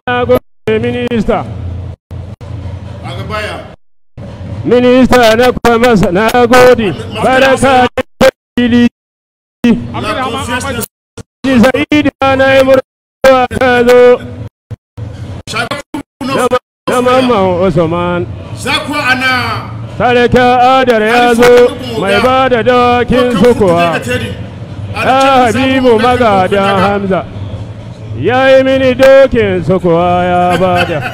Na gode minista. Aga baya. Minista na kwamasa na gode. Baraka da fili. La confiance Ji Sa'idu na yi murna ka zo. Na Mamman Usman. Zaku ana Sarkin Adar ya zo mai ba da dawakin sukuwa. Ya Habibu magadan Hamza. Ya yi mini dokin sukuwa ya bada.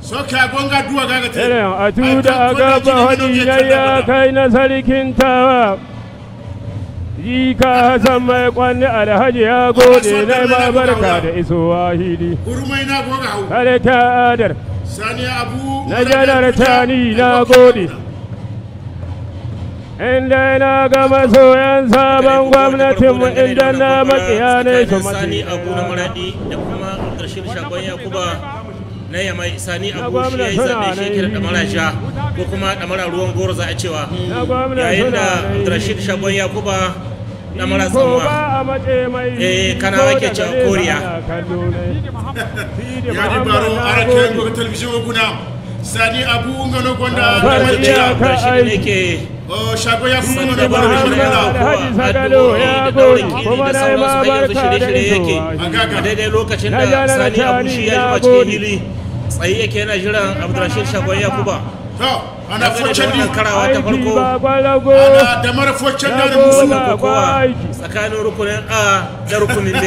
Soka gonga duwa gaga te. Irin a tuda a gaba hadi na ya kai na sarkin tawa. Jika Hassan mai kwanni Alhaji ya gode na ma barka da isowa hili. Kurumai na goga hau. Sarkin Adar. Sani Abu Na janar tani na gode. Inda na ga masoyan sabon gwamnatinmu inda na makiya ne su Sani mace. Abu na Maradi da kuma Abdulrashid Shagon Yakuba na Yamai. Sani Na Abu shi gwamna ya yi suna zaɓe shi yake da nan. ɗamara ja ko kuma ɗamara ruwan goro za a cewa, Na gwamna yayin suna da nan. Abdulrashid Shagon Yakuba ɗamara Ko tsanwa. ba a mace mai Kana ko wake daga cewa nesa koriya. ana kallo ne. Sidi Ya di Muhammad baro na ara gode. ken goga television guna. Sani Abu ngano gonda Barka da ya mara ka Abdulrashid ne aiki. ke Oh Shago ya fu ngano sanda baro barin Muhammad shirya. Alhaji kokowa Sagalo addu'o'i ya da daurin gode kiri kuma da na yi ma sauransu har yanzu barka da shirye-shirye yake. isowa. Agaga. A daidai lokacin Na da janar Sani Abu Tani shi ya na jima cikin gode. hili tsaye yake yana jiran Abdulrashid Shagon Yakuba. To ana Dangane da focen wannan di. karawa ta Aiki farko ba kwalago. Ana da mara focen da Na musu. gode. kokowa aiki. tsakanin rukunin A da rukunin B.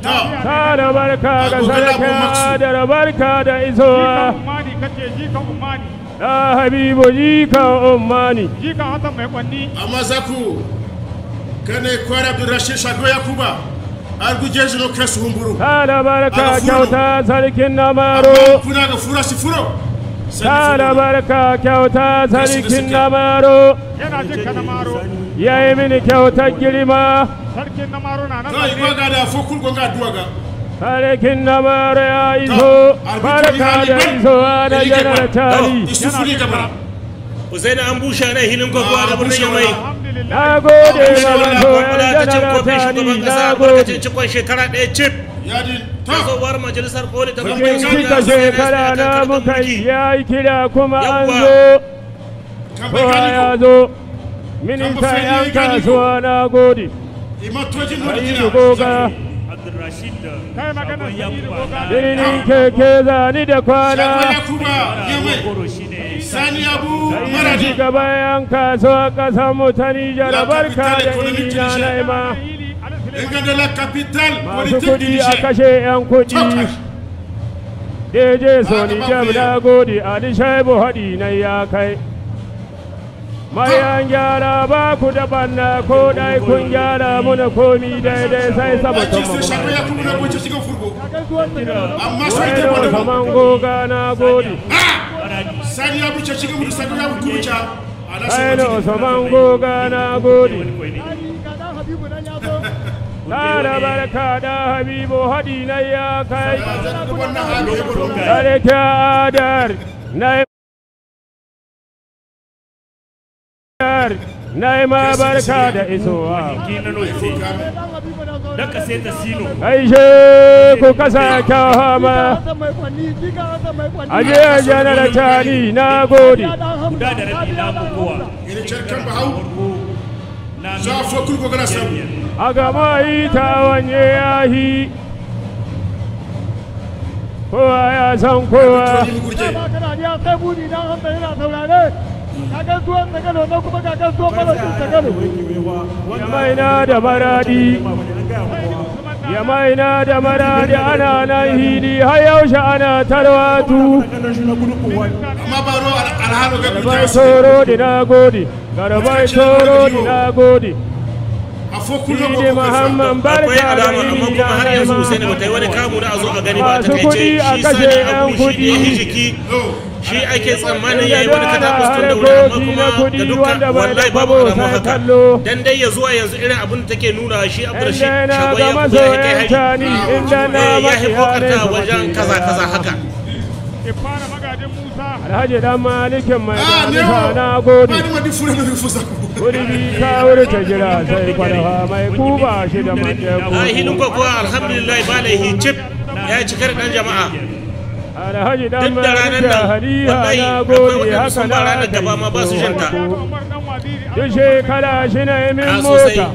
To Tara barka ga Agogo sarkin Labo Maxu. Adar barka da isowa. Jikan Umani kace jikan Umani. Da Habibu jikan Ummani. Jikan Hassan mai kwanni. Amma zaku kane kwara Abdulrashid Shago Yakuba. Argu jeji no kesu humburu. Tara barka Aga furo. kyauta sarkin Amma Namaro. kuna ga fura si furo. Sani Tara furo. barka kyauta sarkin Gashi da Namaro. Yana jin ka Namaro. Ya yi mini kyautar girma. Sarkin Namaro na nan To zaune. igwa da fokul gonga duwaga. Sarkin Namaro ya iso. Barka da isowa na janar Tari. Isufuri gabara. Usaini an bushe nan hilin kokowa da birnin Yamai. Alhamdulillah. Na gode ma Wannan masoyan kwamfula ta cin janar kofin Tari shugaban kasa na albarkacin gode. cikon shekara ɗaya cif. Yadin to Tasowar majalisar koli ta Bikin gwamnati cika shekara na muka yi ya yi kira kuma an zo. kan bai Kowa ya gani zo. Minista 'yan kasuwa na gode. ima tojin no Sa'idu dina. Goga. Abdulrashid Kai magana Shagon Sa'idu Yakuba Goga. na Birnin keke zani da Shago kwana. Yakuba Yamai. Goro shine Sani Abu Sa'idu Maradi. shugaban 'yan kasuwa ƙasar mu ta Nijar La barka capitale da économique iri na du Niger. naima. Inganda la capitale Masu politique du kuɗi a Niger. kashe 'yan kuɗi. DJ Sony Ah, Jam na gode Ali Shaibu haɗi na ya kai. Mayan gyara ba ku da banna ko dai kun gyara muna komi daidai sai Aji saboda sai Shago Yakubu na goce shiga furgo. Amma sai Wai te da bada. kaman goga na gode. Ah! Sani Abu ce shiga mudu Shago Yakubu kubucha. Ana Sai da sai Usman goga na gode. wani ne. Tara barka da Habibu haɗi na ya kai. Wannan hali ya baro. Sarki Adar na na yi ma barka da isowa. Kina no ise. Daka sai ta sino. Aishe ku kasa kyau hama. Aje janar tani na gode. Guda da rabi na kokowa. Ina cerkan bahau. Na Za fokul gogana sabu. A gama yi ta wanye yahi. Kowa ya san kowa. Tony Mugurje. Yamaina da maradi. Yamaina da maradi ana nan hili har yaushe ana tarwatu. Amma baro alhalo ga Garbai gurje. toro di na gode. Garbai toro di na gode. A fokul no Sidi Muhammad Akwai barka da alama amma iri kuma har na yanzu naima. Usaini bata yi wani kamu da a zo a gani ba a Masu takaice kuɗi a shi kashe Sani 'yan Abu shi ne ya kuɗi. jiki No. shi ake tsammanin yayi wani katabus tun da wuri amma kuma ga dukkan wallahi babu alamun haka dan dai ya zuwa yanzu irin abin da take nuna shi Abdulrashid Inda na Shagon ga Yakubu ya kai masoyan hari tani inda na Eh, ya fi makiya ne kokarta su wajen mace. kaza kaza haka. Ifara magajin Musa. Alhaji dan malikin mai Ah, damisa neo. na gode. Bani ma di fure no rifusa. Gurbi ka wuri ta jira sai kwalfa mai kuba shi da mace A hilin kokowa alhamdulillah ba laihi cip. Ya ci kar dan jama'a. Alhaji dan Duk da ranar Maliki nan, Hadiya wallahi na akwai gode waɗanda haka sun ba na ranar gaba ma ba su shanta. Duk shekara shi na yi min A sosai. mota.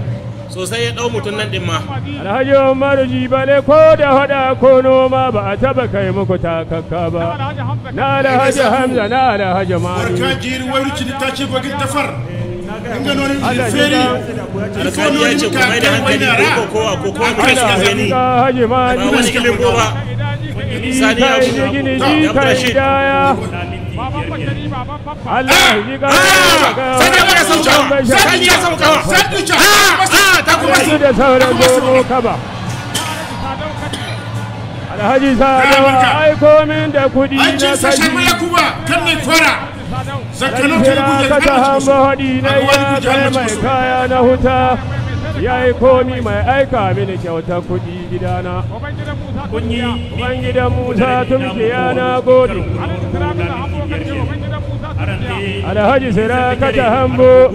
Sosai ya dau mutum nan din ma. Alhaji Umaru Jibale ko da hada ko noma ba a taba kai muku takakka ba. Na Alhaji Hamza na Alhaji Mani. Barka jiri wani cini ta ce gogin tafar. Inga noni Allah feri. Alkali ya ce ku mai da hankali ko kokowa ko kowa ku Allah kai gani. ya Haji Ba Mani. wani kilimbo ba. Sani Kai Abu. gini Da ji kai Abdurrashid. daya. Na minti 5 5. Allah ji ka. Sani Abu ya sauka. Sani ya sauka. Sani cha. Ah, ta kuma Su da sauran zomo kaba. Alhaji Sadawa aiko min da kudi An na ci sa kaji. shago Yakuba kan ne kwara. Zakano Alhaji ta guje kasa kan hamba haɗi na ya kai mai kaya na huta. Ya yi komi mai aika mini kyauta kudi gidana. Kun yi Ubangidan Musa tumkiya na gode. Alhaji Sira kata hambo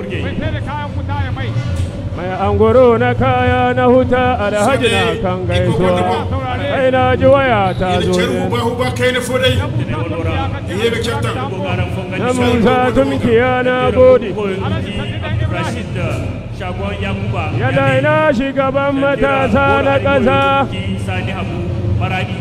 mai angoro na kaya na huta alhaji na kan gaisuwa. Kai na ji waya ta zo Ina ne. huba huba kai na fodai. Iye be kyauta. Na Musa tumkiya na gode. Shagon Yakuba Yana ina shugaban matasa na ƙasa. Sani Abu Maradi.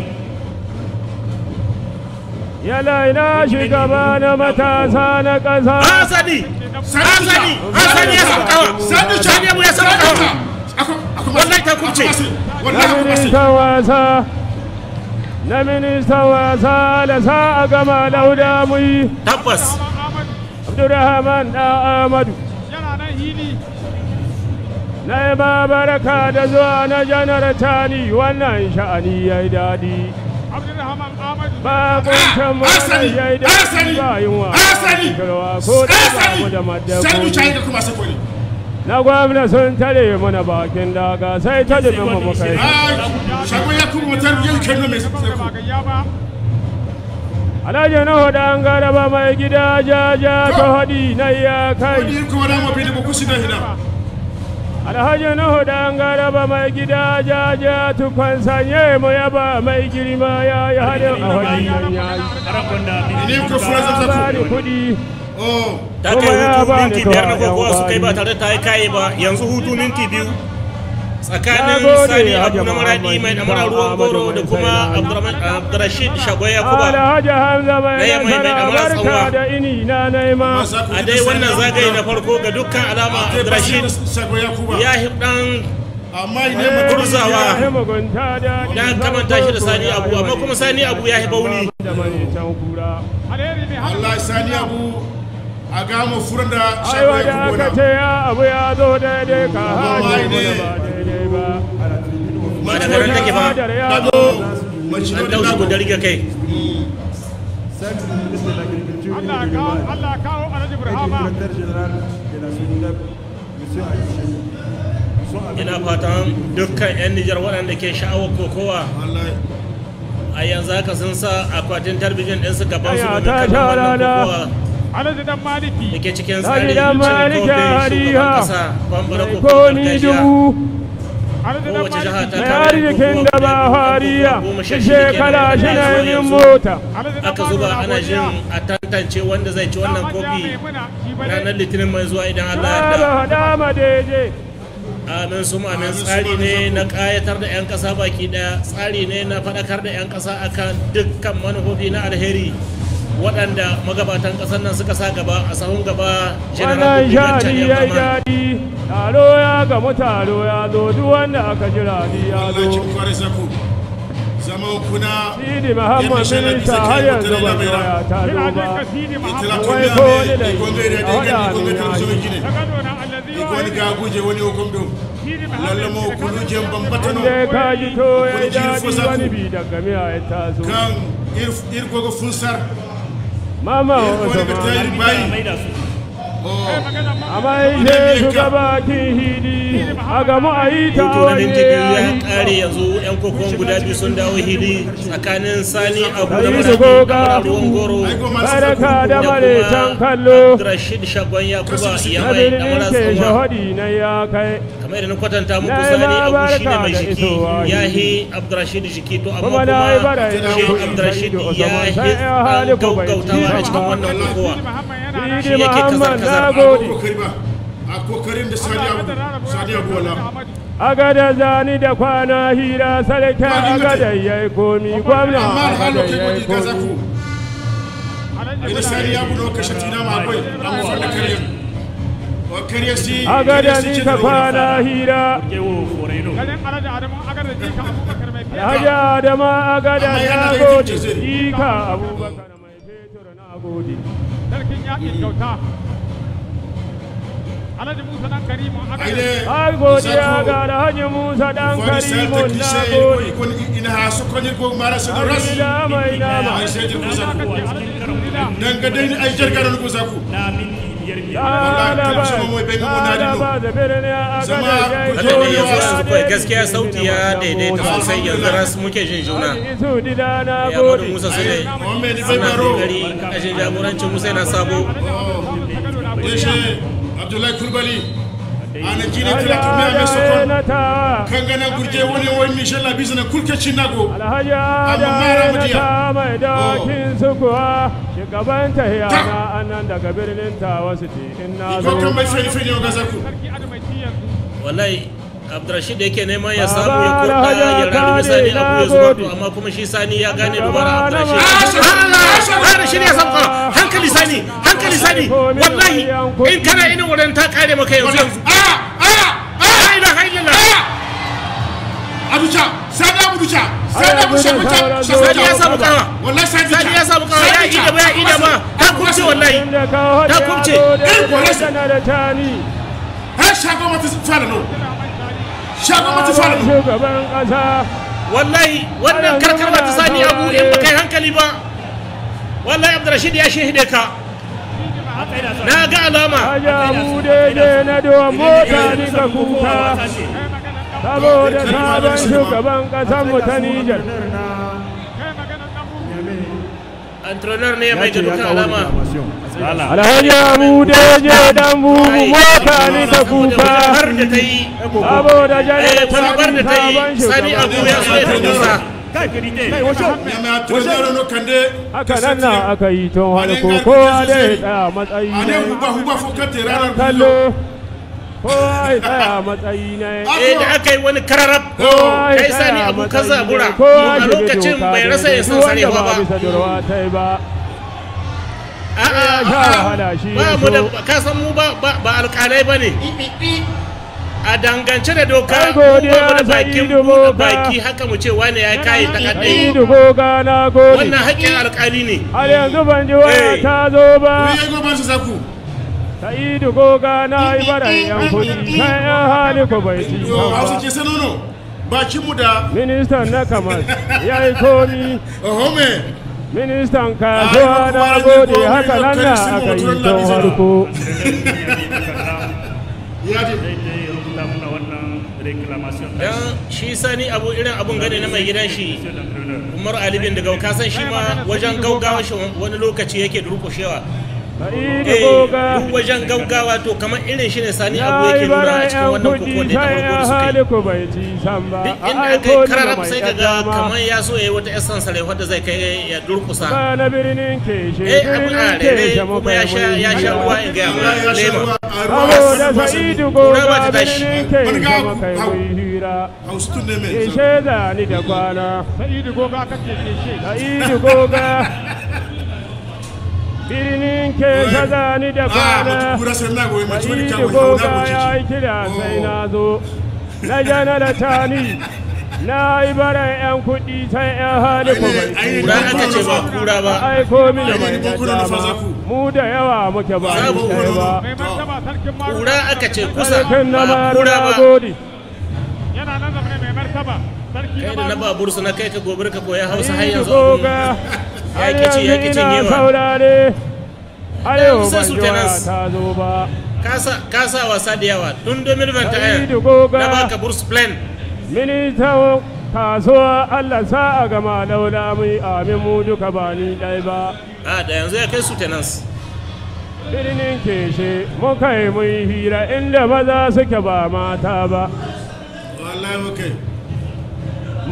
Yana ina shugaba na matasa na ƙasa. Ah, Sani. Ah, Sani. Ah, Sani ya sauka. Sani cha. Sani Abu ya sauka. Wallahi ta kubce. Wallahi Na kuma sai. ministan wasa. Na ministan wasa da sa a gama lauda muyi. Tabbas. Abdurrahman da Ahmadu. Na yi ma baraka da zuwa na janar tani wannan sha'ani ya yi daɗi. Ba kuncin mana Asali, ya yi daɗi asali, ba yunwa. asali, Kirwa ko da ba mu da asali. Sani madako. cha ga kuma sai kore. Na gwamna sun tare mana bakin daga sai ta dubi mu muka yi. Ah, shago Yakubu mutar yin kano mai sai. Alhaji Nuhu dan garaba mai gida jaja ta haɗi na ya kai. Wani ko wala mo bi da kusi da hina. Alhaji Nuhu dan garaba mai gida jaja tukwan sanye mu yaba mai girma ya yi hadin a haɗi nan ya yi. Ni ko fura Ya zan bani kuɗi. Oh, Ta kai Kuma ya hutu bani minti 5 na to a kokowa su kai ba yan tare da ta yi kaye ba. Yanzu hutu minti 2. Tsakanin Na gode, Sani Haji Abu na Maradi mai Muhammad damara ruwan Ahmadu goro da mai kuma sai Abdurrashid Shago Yakuba. Alhaji Hamza mai Na yamma mai nasara damara barka tsanwa. da ini na naima. A dai wannan zagaye na farko ga dukkan alama Abdurrashid Shago Yakuba. ya hi dan Amma ine mutum Gurzawa. Ya yi mugunta daɗi. Ya kamanta shi da Sani Abu amma kuma Sani Abu ya hi bauni. Da mai can kura. Allah Sani Abu a gama furan da Shago Aiwa da Yakubu aka na. ce ya abu ya zo daidai ka haje ne. mana ba daidai ba. Ba daga nan take ba. Adar ya Dago zo. mace An daushi guda rike kai. Cinq du ministre de l'Agriculture et de l'Élevage et du directeur général de la SONIDEP, M. Aïché. Nous sommes avec Ina fatan dukkan 'yan Nijar waɗanda ke sha'awar kokowa Wallahi. a yanzu haka sun sa akwatin talabijin ɗinsu gaban su Aya domin ta kallon sha wannan rana. kokowa da ke cikin Alhaji tsarin Dan cin Maliki kofin shugaban Hariya. ƙasa bambara Mai kokowar komi gargajiya. dubu. Kowace jiha ta Mai kawo arzikin kokowa da ba guda biyu, hariya. goma sha Shi shida kenan shekara da shi na zuwa yi min yanzu. mota. Aka zuba ana jin a tantance wanda zai ci wannan kofi ranar Litinin mai zuwa idan Allah ya Ba yarda. haɗa ma daidai. Amin su amin. Tsari ne na ƙayatar da 'yan ƙasa baki ɗaya, tsari ne na faɗakar da 'yan ƙasa akan dukkan manufofi na alheri waɗanda magabatan ƙasar nan suka sa gaba a sahun gaba General Wannan Bubakar sha'ani Tani ya yi Abdurrahman. daɗi. Taro ya gamu taro ya zo duk wanda aka jira ni ya Wallahi zo. kin kware zaku. Zama kuna Sidi Muhammad Yadda minista shaidar har bisa yanzu kai ban mutane waya ta zo ba. Itila Wai tomiya ko me ni da igonga ira a de haɗa gani min igonga ya television yi. gine. Igoni ga guje wani okomdo. Lallamo kulu jem bambatano. Sai ka ji to ya yi Wani jiri daɗi fo wani zaku. bi daga miya ya taso. Kan ir gogo funsar. Mama Ir goni ga Usman. tayir bayi. Maida su. Oh. A mai shugaba kin hidi a gamu a yi ta Hutu na minti 2 ya waje. ƙare yanzu 'yan kokon guda biyu sun dawo hili tsakanin Sani Abu na Ayi Maradi su goga. da ruwan goro Barka da da mare can kuma kallo. Abdurrashid Shagon Yakuba Na ya mai birnin damara ke tsanwa. shahadi na ya kai. Kamar Kamar yadda na kwatanta muku, Na yi Sani ma Abu shine barka mai da jiki, isowa ya hili. hi Abdurrashid jiki, to amma Kuma na yi kuma bara shi yan kuɗi Abdurrashid Sa'idu ya Usman hi sai yan hali ku bai ci gaggautawa a cikin ba. wannan kokowa. Sidi Muhammad yana nan. Shi Sidi yake Muhammad kazar-kazar. na gode. Kokari ba a kokarin da Allah ya kaddara rabo ya Sani Abu wala. Ahmadu. Agada zani da kwana hira, sarki agada ya yi komi, gwamna Amma alhalo agada kai ya yi godi gaza komi. ku. Alhaji Ina Sani Abu no kashe tina ma akwai amma fanda kariya. Wa kariya si Agada ni ka kwana hira. Kewo Foreno. Garin Alhaji Adamu Agada jika Abubakar mai fetur. Alhaji Adama agada Amma yana na da gode. rikici zai. Jika Abubakar mai fetur na gode. Sarkin yakin kyauta. Alhaji Musa dan Karimu Agada. Aile Ai godiya ga Alhaji Musa dan Fani sel Karimu na technicien gode. ko ina ha so ko ko mara so ras. Alhaji mai nama. Ai sai dir kusa ku. A cikin karon Dan ga dai ai jargaran kusa ku. na minti biyar biyar. Haka ne, yanzu yanzu kawai gaskiya sauti ya daidaita sosai, yanzu ras muke jin juna. Ya Madu Musa Sule Mohamed suna Baro. kokari a jin jagorancin Musa yana sabo. Deshe Abdullahi Kurbali. Ana jine tila tumiya me sokon. Kangana gurje woni woni Michel Labise na kulke cinago. Alhaji Amma mara ta mai dakin sukuwa shugaban tahiya na anan daga birnin Tawa City in na Ko kan zo. mai feni feni o gaza ku. Sarki Ado mai ci yanzu. Wallahi Abdurrashid da yake neman ya samu ya kurɗa ya rarrabe Sani Abu ya zuba, to amma kuma shi Sani ya gane dubara Abdurrashid. Abdurrashid ya sauka, hankali Sani, hankali Sani, wallahi in kana inin wurin ta kare maka yanzu yanzu. Ah ah ah. La ilaha illallah. Abuja, Sani Abuja, Sani Abuja, Sani ya samu kawa. Wallahi Sani Sani ya samu kawa, ya ida ba, ya ida ba, ta kubce wallahi. Inda ka haɗe Ta kubce. ado da Eh, wallahi. tana da tani. Ha shago mata fara no. Shago mata fara no. Shugaban ƙasa. Wallahi wannan karkarwa ta Sani Abu, in baka yi hankali ba, wallahi Abdurrashid ya shehide ka. A tsaida su. Na ga alama. Haji Abu daidai na doon mota ni ka kuka. Saboda sabon shugaban ƙasar mu ta Nijar. Kai magana dan Bubu. Entrepreneur ne mai ga dukkan alama. Alhaji Abu daidai dan bubu mota ni ka kuka. Har da ta yi Saboda janar kwalbar da ta yi, sabon Sani Abu shugaban ya so ya durkusa. Sécurité. Ya mai atrenero no kande. Haka nan na aka yi tun harko, kowa da ya tsaya matsayi Ane ne. huba huba fo kate ranar Kallo, kowa ya tsaya matsayi ne. Eh, da aka yi wani kararab, Kowa ya kai Sani tsaya Abu ka matsayi ne. zabura. Kowa A shi bi lokacin doka bai rasa ya daidai. san Duk wanda sarewa ba ba. bisa durwa ta yi ba. A'a, Ya sha wahala shi ba ya mu da so. ka san mu ba ba alƙalai ba ne. A dangance da doka, Ai mu ba mu godiya da bakin Sa'idu buɗe Boka. baki haka mu ce wani ya kai takaddai. Sa'idu Goga na gode. Wannan haƙƙin alƙali ne. Har yanzu ban ji waya Eh. ta zo ba. Ku yi goban su zaku. Sa'idu Goga na yi baran yan kuɗi. Sai yan hali ku bai ci Yo Hausa ba. ke sanono. Bakin mu da Ministan na kamar ya yi komi. Ohome. Ministan kasuwa na gode, haka nan na aka yi tun harko. Ya di. Zai je ya rubuta muna wannan reclamation. Dan shi Sani Abu irin abun gane na mai gidan shi Monsieur l'entraîneur. Umar Ali bin daga, ka san shi ma wajen gaugawa shi wani lokaci yake durƙushewa. Sa'idu Eh, Goga duk wajen gaugawa, to kamar irin shi ne Sani Abu ya yake yi nuna a baran cikin yan wannan kokowar kuɗi da ta sai farko da yan suka yi. hali ku bai ci san ba. Duk A inda aka aiko yi ni kararraf mai sai ka ga dama. kamar ya so ya yi wata 'yan sansare wadda zai kai ya durƙusa. Ba na birnin Keshe, Eh, abu a birnin rere Keshe kuma muka ya yi sha ya sha ruwa, in gaya Ya ma sha lema. ruwa a ruwa. Saboda Sa'idu Kura ba Goga ta tashi. birnin Keshe muka yi hira. Hausa tun ne mai. Keshe za ni da kwana. Sa'idu Goga kake keshe. Sa'idu Goga birnin Keshe za ni da Ah, kwana. mutu kura sai na goyi mutu wani Sa'idu kawo na Goga goyi. ya yi kira sai na zo. Na jana da tani na yi baran 'yan kuɗi sai 'yan hali ku bai ci Kura aka ce, ba kura ba. Aiko mini mai Ai, ni kuna dama. nufa za ku. Mu da yawa muke ba ni Sabu. ɗaya ba. Mai martaba sarkin Maru. Kura aka ce kusa, Sarkin na ba Maru kura na ba. gode. Yana nan zamane mai martaba. Sarki Kai na da na Maru. babur su na kai ka gobe ka koya Hausa har Sa'idu yanzu abun Goga ya har ƙi ci, ya yanzu ƙi ina cinyewa. saurare. Har yau Sai ban su ji waya tenants. ta zo ba. Ka sa wasa da yawa tun 2021 Sa'idu Goga. na baka burs plan. Ministan kasuwa, Allah sa a gama laula mu yi amin mu duka ba ni ɗai ba. A da yanzu ya kai su tenants. Birnin Keshe muka yi mun hira inda maza suke ba mata ba. Wallahi muka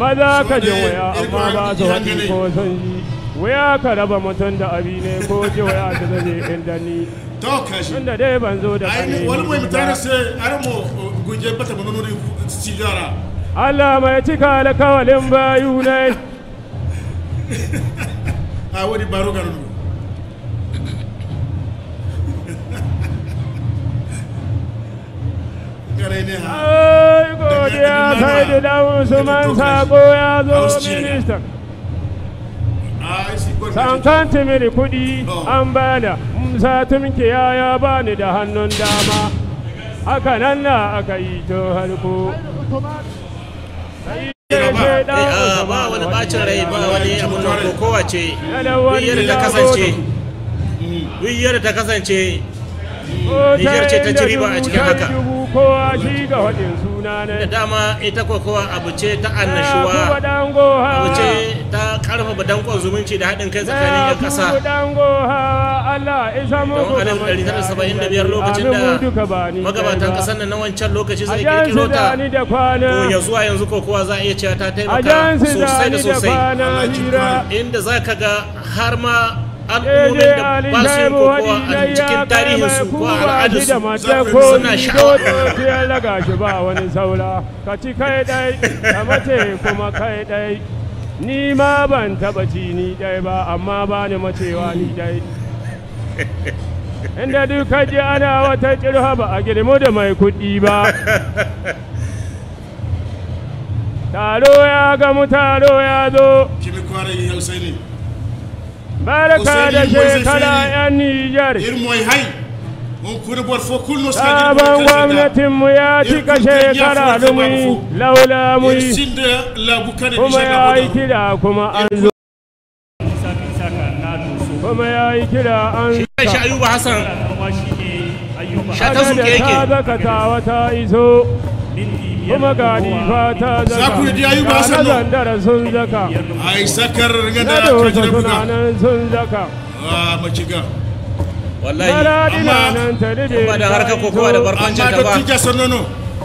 Maza ka ji wuya amma ba su haɗi ko sun ji. Wuya ka raba mutum da abi ne ko ji wuya ta zaje inda ni. To kashi. Tunda dai ban zo da Ai wani mai mutane sai armo guje bata manonori sigara. Allah mai cika alkawalin bayu ne. A wani baro garin. Ai godiya sai da dan Usman Sako ya zo minista. Sankan mini kuɗi an bada Musa tumke ya bani da hannun dama. Haka nan na aka yi to harko. Ba wani bacin rai ba wani abun nan kokowa ce. Duk ta kasance. Duk ta kasance. Nijar ce ta ci riba a cikin haka. Da dama ita kokowa abu ce ta annashuwa, abu ce ta karfafa dankon zumunci da haɗin kai tsakanin 'yan ƙasa. Don 1975 lokacin da magabatan ƙasar nan na wancan lokaci suka kirkiro ta, to ya zuwa yanzu kokowa za a iya cewa ta taimaka sosai da sosai. Inda za ka ga har ma al'ummomin da ba su yin kokowa a cikin tarihinsu ko a al'adarsu suna sha'awa. Ba wani saura ka ci kai dai ka mace kuma kai dai ni ma ban taba ci ni dai ba amma ba ni macewa ni dai inda duka ji ana wata kirha ba a girmo da mai kuɗi ba. Taro ya gamu taro ya zo. Kimi kwara yi hausa ne. Barka da shekara 'yan Nijar. Sabon gwamnatinmu ya cika shekara lumi laula muyi kuma ya yi kira kuma an zo. Kuma ya yi kira an zo. Shi Ayuba Hassan shata suke yake. Ta zaka tawa ta iso. Kuma ga nifa ta zaka. Ga zandara sun zaka. Ai sakar na dosa suna nan sun zaka. Maciga. Wallahi amma ba da harkar kokowa da barkwancin ta ba.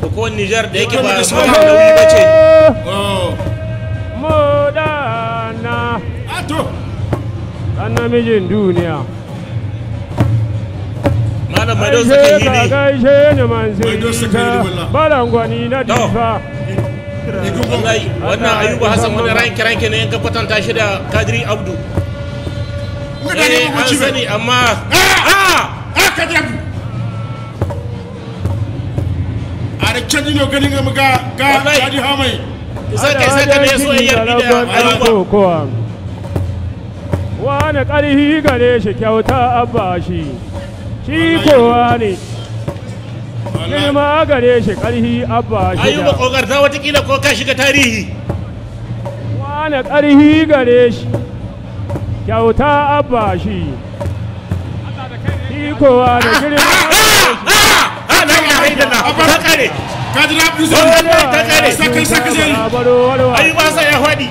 Kokowar Nijar da yake ba mata nauyi ba ce. Modana. Ato. Ɗan namijin duniya. Malam Maido suka yi ne. Gaishe ni Mansur Isa balangwani na difa. Wallahi wannan Ayuba Hassan wani ranke ranke ne in ka kwatanta shi da Kadiri Abdu. Eh an sani amma Kadiri Abdu. A da canji ne ganin ga ga Kadiri Hamai. Isaka Isaka ne so ya yarda da Ayuba. Wani ƙarhi gare shi kyauta abba shi. Shi kowa ne girma gare shi ƙarhi abba shi. Ayuba kokarta watakila ko ka shiga tarihi. Wane ƙarhi gare shi kyauta abba shi. Shi kowa ne girma gare shi. Ta kare. Ta kare. Ayuba Hassan ya faɗi.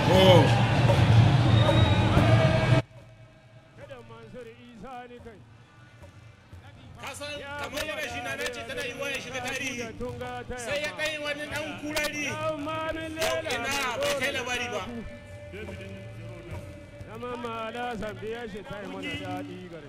Kamar yana shi na nace tana yi ya shiga tarihi sai ya ɗan wani ɗan kurari yau ina bai kai labari ba. Zama ma la san biya shi sai mana daɗi gare.